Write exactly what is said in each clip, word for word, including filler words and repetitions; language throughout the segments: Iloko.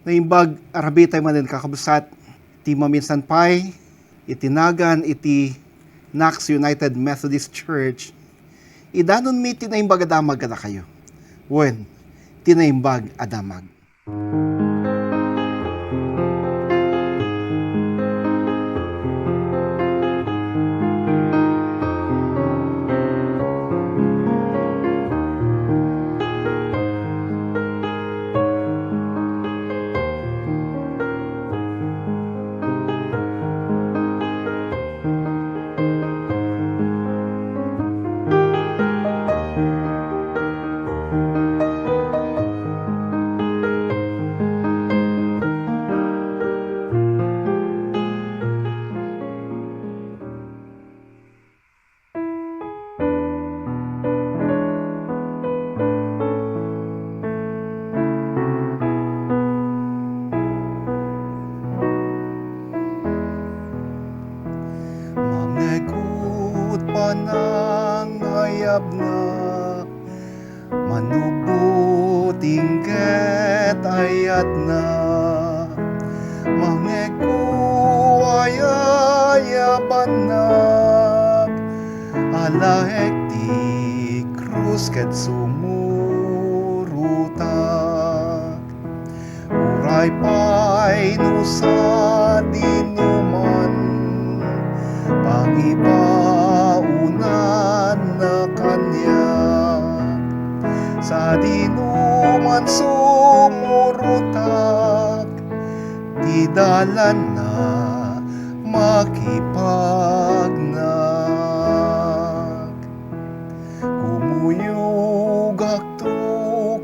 Naimbag a rabii tayo manen, kakabsat, ti maminsan pay iti nagan iti Knox United Methodist Church, idanonmi ti Naimbag a Damag kadakayo. Wen, ti Naimbag a Damag. Mangngegko ti panangayabna, manubot inggit ayatna. Mangngegko a yayabannak, alaek ti krus ket sumurotak. Uray pay no sadinoman pangibaonanna kaniak, sadinoman sumurotak, ti dalanna makipagnak. Kumuyogakto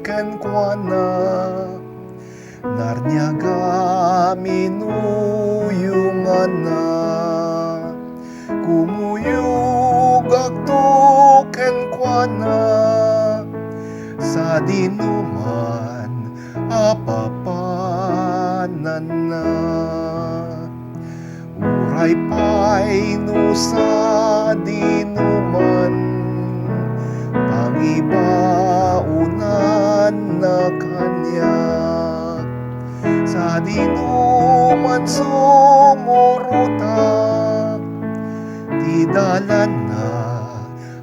kenkuana, narniaga minuyonganna. Kumuyogakto kenkuana, sadinoman a papananna. Uray pay no sadinoman pangibaonanna kaniak, sadinoman sumurotak, ti dalanna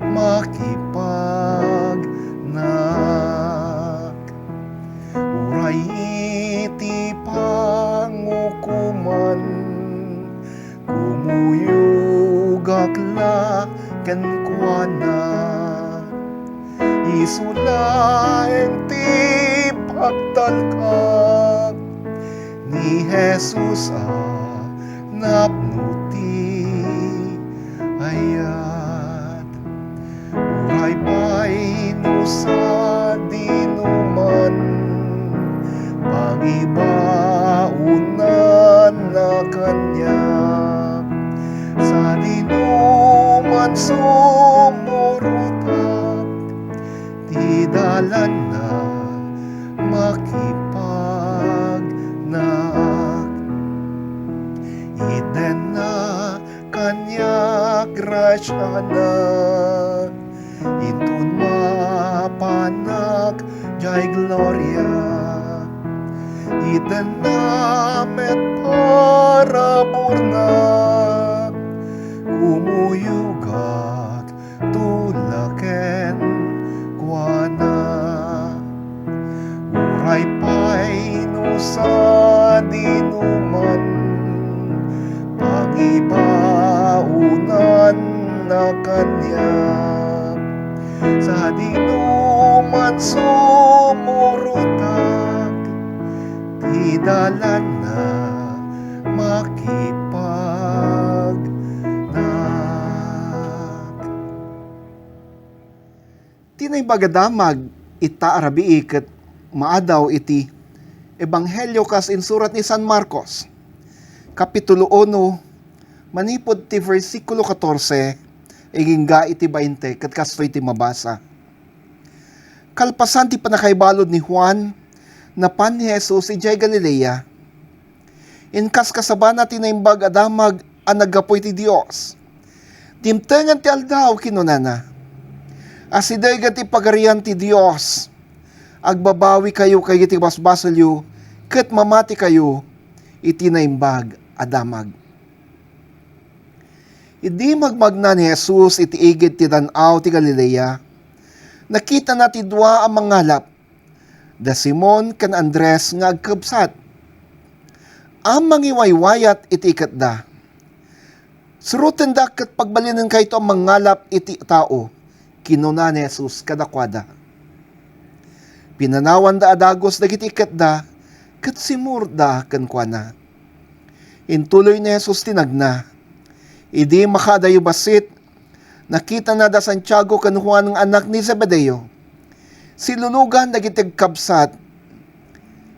makipagnak. Uray iti pangukoman, kumuyogak la kenkuana. Isu laeng ti pagtalkak ni Jesus a napno ti ayat. Uray pay no sadinoman pangibaonanna kaniak, sadinoman sumurotak, ti dalanna makipagnak. Itedna kaniak grasiana, inton mapanak diay gloria. Itedna met paraburna, kumuyogak tula kenkuana. Uray pay no sadinoman pangibaonanna kaniak, sadinoman sumurotak, ti dalanna makipagnak. Ti Naimbag a Damag ita a rabii ket maadaw iti Ebanghelio kas insurat ni San Marcos, Kapitulo uno, manipud ti bersikulo katorse, agingga iti bainte, ket kastoy ti mabasa. Kalpasan ti pannakaibalud ni Juan, napan ni Jesus idiay Galilea. Inkaskasabana ti Naimbag a Damag a naggapu iti Dios. Dimtengen ti aldaw, kinunana, "Asidegen ti Pagarian ti Dios. Agbabawikayo kadagiti basbasolyo ket mamatikayo iti Naimbag a Damag. Idi magmagna ni Jesus iti igid ti Dan-aw ti Galilea, nakitana ti dua a mangalap, da Simon ken Andres nga agkebsat, a mangiwaywayat iti iketda. "Surotendak ket pagbalinen kayto a mangalap iti tao," kinuna ni Jesus kadakuada. Pinanawanda a dagus dagiti iketda ket simmurotda kenkuana. Intuloy ni Jesus ti nagna. Idi makaadayo bassit, nakitana da Santiago ken Juan nga anak ni Zebedeo. Silulogan dagiti agkabsat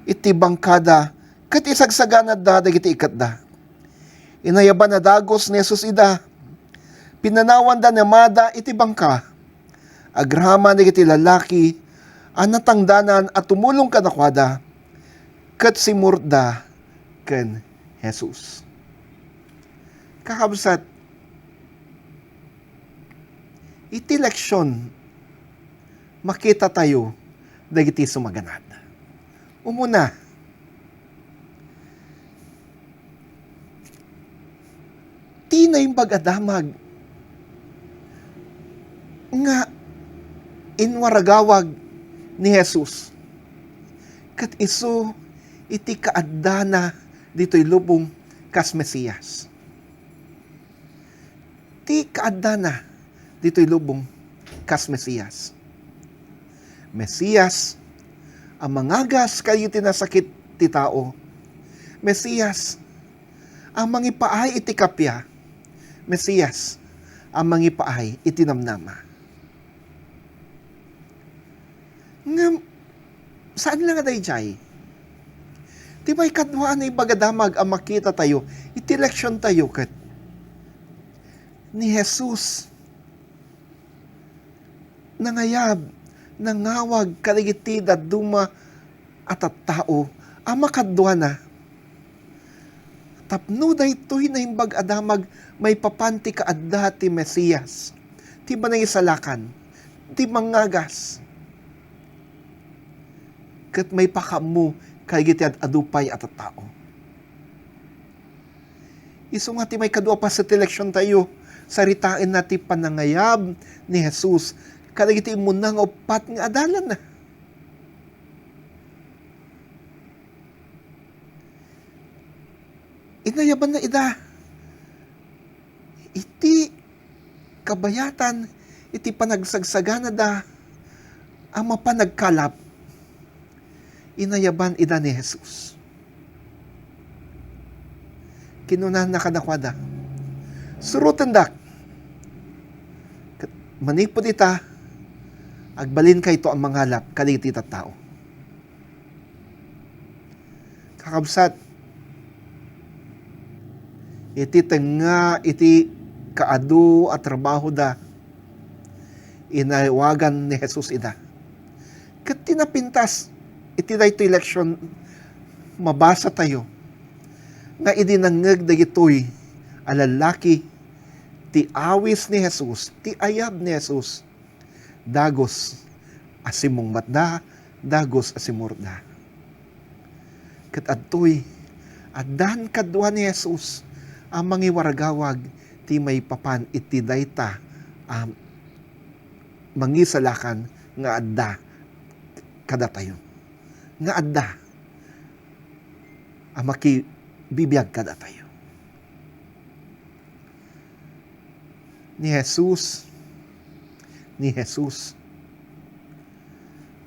iti bangkada ket isagsaganadda dagiti iketda. Inayaban a dagus ni Jesus ida. Pinanawanda ni amada iti bangka. Agraman dagiti lalaki a natangdanan a tumulong kadakuada, ket simmurotda ken Jesus. Kakabsat, iti leksion, makitatayo dagiti sumaganad. Umuna, ti Naimbag a Damag nga inwaragawag ni Jesus, ket isu iti kaaddana ditoy lubong kas Mesias. Ti kaaddana ditoy lubong kas Mesias. Mesias a mangagas kadagiti nasakit ti tao. Mesias a mangipaay iti kappia. Mesias a mangipaay iti namnama. Ngem, saan la nga daydiay. Ti maikadua a Naimbag a Damag a makitatayo iti leksiontayo ket ni Jesus nangayab, nangawag kadagiti dadduma a tattao a makaduana. Tapno daytoy Naimbag a Damag maipapan ti kaadda ti Mesias, ti Manangisalakan, ti Mangagas, ket maipakaammo kadagiti ad-adu pay a tattao. Isu nga ti maikadua a paset ti leksiontayo, saritaenna ti panangayab ni Jesus kadagiti immuna nga uppat nga adalanna. Inayabanna ida iti kabayatan iti panagsagsaganada a mapan nagkalap. Inayaban ida ni Jesus. Kinunana kadakuada, "Surotendak. Ket manipud ita, agbalinkayto a mangalap kadagiti tattao." Kakabsat, iti tengnga iti kaadu a trabahoda, inawagan ni Jesus ida. Ket ti napintas iti daytoy leksion, mabasatayo nga idi nangngeg dagitoy a lallaki ti awis ni Jesus, ti ayab ni Jesus, dagus a simmungbatda, dagus a simmurotda. Ket adtoy, addan kadua ni Jesus a mangiwaragawag ti maipapan iti dayta a mangisalakan nga adda kadatayo, nga adda a makibibiag kadatayo. Ni Jesus, ni Jesus,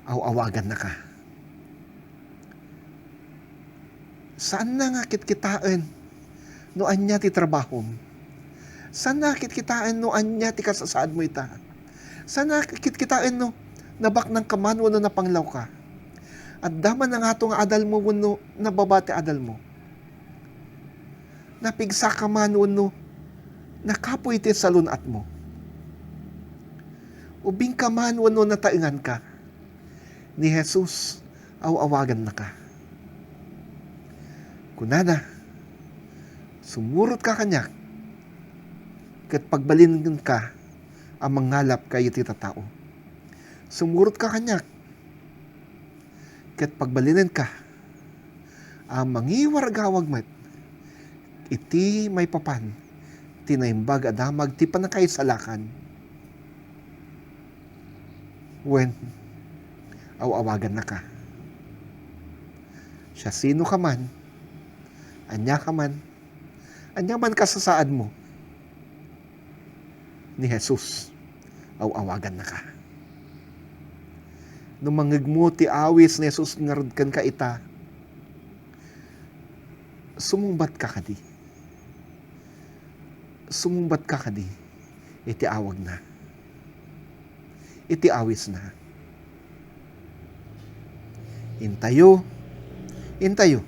aw-awagannaka. Saanna nga kitkitaen no ania ti trabahom. Saanna nga kitkitaen no ania ti kasasaadmo ita. Saanna nga kitkitaen no nabaknangka man wenno napanglawka. Adda man nangato nga adalmo wenno nababa ti adalmo. Napigsaka man wenno nakapuy ti salun-atmo. Ubingka man wenno nataenganka. Ni Jesus, aw-awagannaka. Kunana, "Sumurotka kaniak, ket pagbalinenka a mangalap kadagiti tattao. Sumurotka kaniak, ket pagbalinenka a mangiwargawag met iti maipapan ti Naimbag a Damag ti pannakaisalakan. Wen, aw-awagannaka. Siasinoka man, aniaka man, ania man kasasaadmo, ni Jesus, aw-awagannaka. No mangngegmo ti awis ni Jesus ngarud kenka ita, sumungbatka kadi. Sumungbatka kadi iti awagna, iti awisna. Intayo, intayo,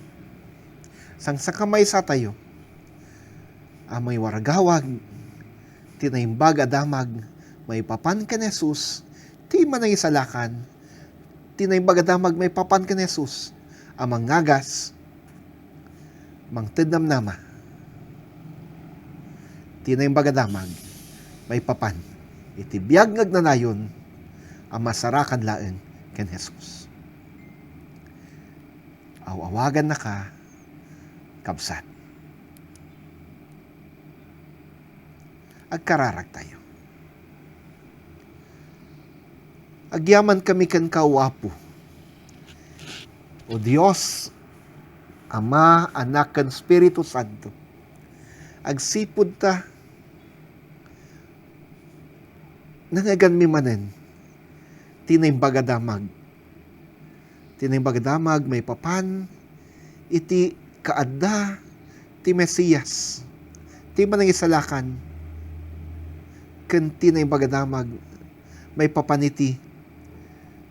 sangsakamaysatayo a mangiwargawag ti Naimbag a Damag maipapan ken Jesus, ti Manangisalakan, ti Naimbag a Damag maipapan ken Jesus a mangngagas, mangted namnama, ti Naimbag a Damag maipapan iti biag nga agnanayon a masarakan laeng ken Jesus. Aw-awagannaka, kabsat. Agkararagtayo. Agyamankami kenka, O Apo, O Dios, Ama, Anak, ken Espiritu Santo. Agsipud ta nangngeganmi manen ti Naimbag a Damag. Ti Naimbag a Damag maipapan iti kaadda ti Mesias, ti Manangisalakan, ken ti Naimbag a Damag maipapan iti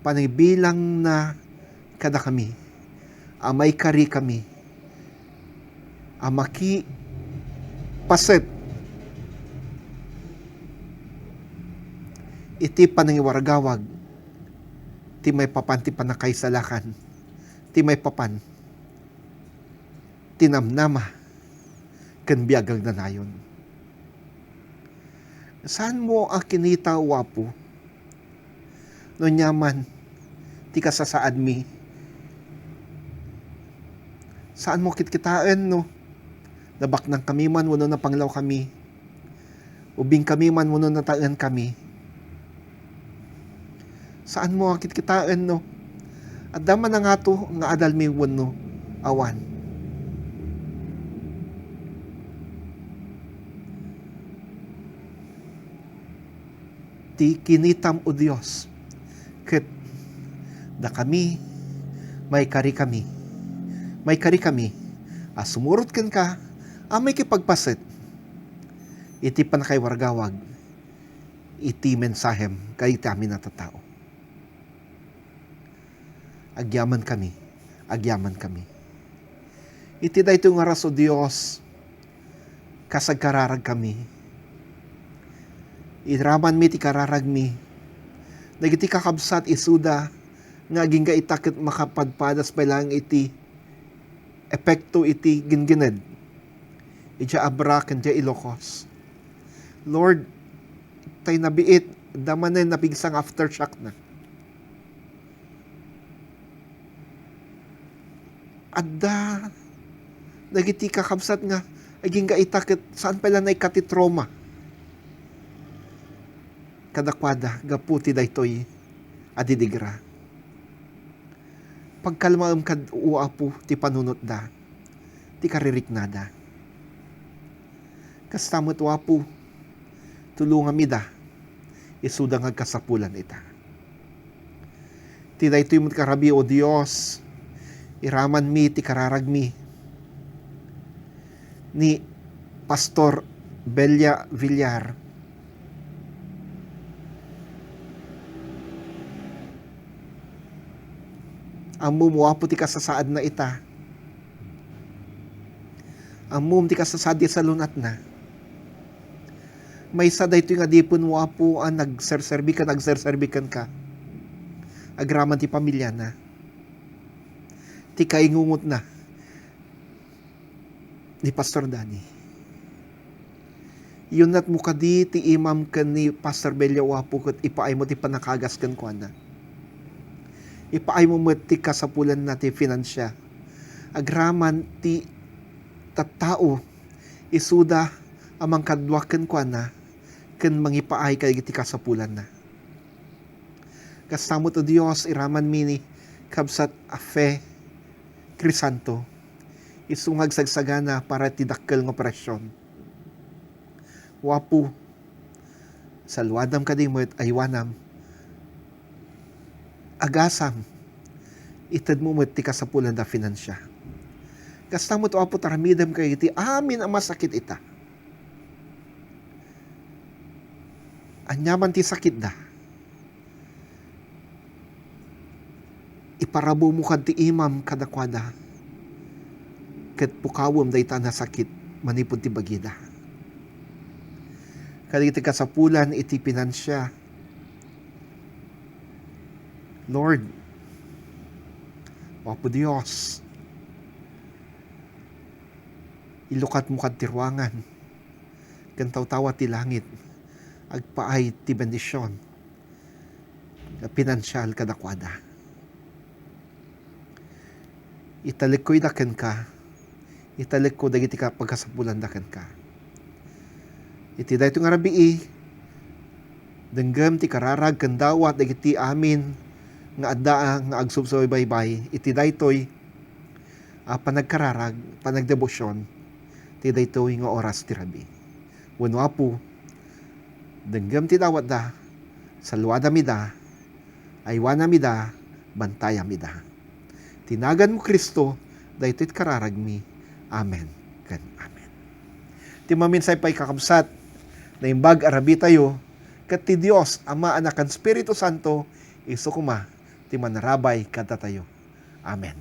panangbilangna kadakami a maikarikami a makipaset iti panangiwargawag ti maipapan ti pannakaisalakan, ti maipapan ti namnama ken biag nga agnanayon. Saanmo a kinita, O Apo, no ania man ti kasasaadmi. Saanmo kitkitaen no nabaknangkami man wenno napanglawkami. Ubbingkami man wenno nataenkami. Saanmo a kitkitaen no adda man a ngato nga adalmi wenno awan. Ti kinitam, O Dios, ket dakami, maikarikami, maikarikami a sumurot kenka a makipagpaset iti pannakaiwargawag iti mensahem kadagiti amin a tattao. Agyamankami, agyamankami. Iti daytoy nga oras, O Dios, kas agkararagkami, iramanmi ti kararagmi dagiti kakabsat isuda nga agingga ita ket makapadpadas pay laeng iti epekto iti ginggined idiay Abra ken idiay Ilocos. Lord, tay nabiit, adda manen napigsa nga aftershock na. Adda dagiti kakabsat nga agingga ita ket saan pay la naikkat ti trauma kadakuada gapu ti daytoy a didigra. Pagkalmaem kad, O Apo, ti panunotda, ti kaririknada. Kasta met, O Apo, tulongamida, isuda nga agkasapulan ita. Ti daytoy met karabi, O Dios, iramanmi ti kararagmi ni Pastor Belia Villar. Ammom, O Apo, ti kasasaadna ita. Ammom ti kasasaad ti salun-atna. Maysa daytoy nga adipen, O Apo, a nagserserbi ken agserserbi kenka agraman ti pamiliana. Ti kaingungotna ni Pastor Danny. Yunnatmo kadi ti imam ken ni Pastor Belia, O Apo, ket ipaaymo ti pannakagas kenkuana. Ipaaymo met ti kasapulanna ti finansia. agraman ti tattao, isuda a mangkadua kenkuana ken mangipaay kadagiti kasapulanna. Kasta met, O Dios, iramanmi ni kabsat a Fe Crisanto, isu nga agsagsagana para ti dakkel nga operasyon. O Apo, saluadam kadi met, aywanam, agasam, itedmo met ti kasapulanda a finansia. Kasta met, O Apo, taramidem kadagiti amin a masakit ita. Ania man ti sakitda, iparabumo kad ti imam kadakuada, ket pukawem dayta a nasakit manipud ti bagida. Kadagiti kasapulan iti finansia, Lord, O Apo Dios, ilukatmo kad ti ruangan, ken tawtawa ti langit, agpaay ti bendision nga pinansial kadakuada. Italekko ida kenka, italekko dagiti ka-, pagkasapulanda kenka. Iti daytoy nga rabii, denggem ti kararag ken dawat dagiti amin nga adda nga agsubsubaybay iti daytoy a panagkararag, panagdebosion ti daytoy nga oras ti rabii. Wenno, Apo, denggem ti dawatda, saluadam ida, aywanam ida, bantayam ida. Ti naganmo, Cristo, daytoy ti kararagmi. Amen ken amen. Ti maminsay pay, kakabsat, naimbag a rabii tayo, ket ti Dios, Ama, Anak, ken Espiritu Santo, isu koma ti manarabay kadatayo. Amen.